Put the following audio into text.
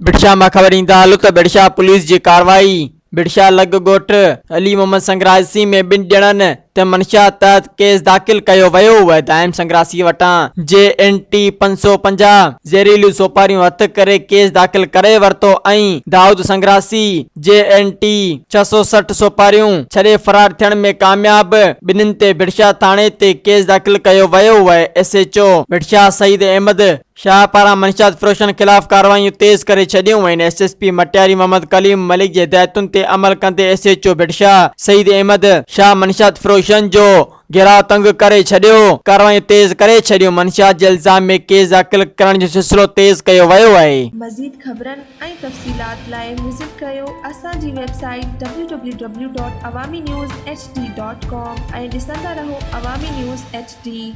ڀٽشاهه مان خبر ايندا هلو ته ڀٽشاهه پوليس جي ڪارروائي ڀٽشاهه لڳ ڳوٺ علي محمد سنگراسي ۾ ٻن ڄڻن تي منشيات تحت ڪيس داخل ڪيو ويو اهي دائم سنگراسي وٽان جي اين ٽي 550 زهريليون سوپاريون هٿ ڪري ڪيس داخل ڪري ورتو ۽ دائود سنگراسي جي اين ٽي 660 سوپاريون ڇڏي فرار ٿيڻ ۾ ڪامياب ٻنهين تي ڀٽشاهه ٿاڻي تي ڪيس داخل ڪيو ويو اهي S H O Bhitshah Saeed Ahmed Shah پاران منشيات فروشن خلاف ڪارروايون تيز ڪري ڇڏيون آهن، S S P Matiari Muhammad Kaleem Malik جي هدايتن تي عمل ڪندي S H O Bhitshah Saeed Ahmed Shah منشيات فروشن جو گهيراء تنگ ڪري ڇڏيو، ڪارروايون تيز ڪري ڇڏيون، منشيات جي الزام ۾ ڪيس داخل ڪرڻ جو سلسلو تيز ڪيو ويو آهي. مزيد خبرن ۽ تفصيلات لاء وزٽ ڪريو اسان جي website W W W dot Awami news H D dot com ۽ ڏسندا رهو عوامي نيوز ايڇ ڊي.